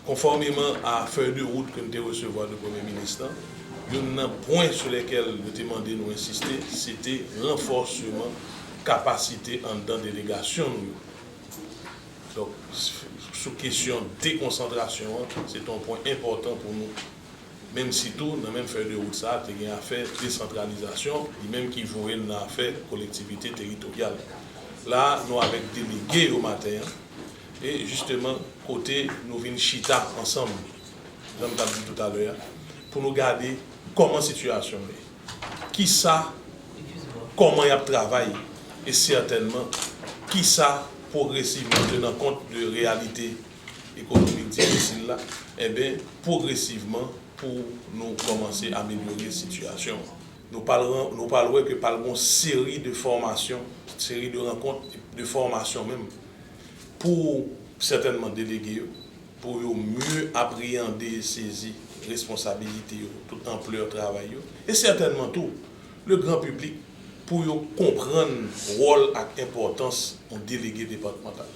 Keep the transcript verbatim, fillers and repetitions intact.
Konfòmeman a fèy de wout ke n te resevwa de Premye Minis lan, youn nan pwen sou lèkèl yo te mande nou ensiste, se te ranfòsman kapasite anndan delegasyon nou yo. Donk, sou kesyon dekonsantrasyon an, se te yon pwen enpòtan pou nou. Menm si tou, nan menm fèy de wout sa a, te gen afè desantralizasyon, li menm ki voye n nan afè kolektivite teritoryal. La a, nou avèk delege yo maten an, e jisteman, kote nou vin chita ansanm, jan m t ap di toutalè a, pou nou gade kòman sitiyasyon an ye. Kisa, kòman y ap travay, e sètènman, kisa pwogresivman, tenan kont de reyalite ekonomik difisil la, enben, pwogresivman, pou nou kòmanse amelyore sitiyasyon an. Nou pral, nou pral wè ke pral gen yon seri de fòmasyon, seri de rankont, de fòmasyon menm, pou sètènman delege yo, pou yo mye apreyande e sezi responsabilite yo, tout anplè travay yo, e sètènman tou, le gran piblik, pou yo konprann wòl ak enpòtans yon delege depatmantal.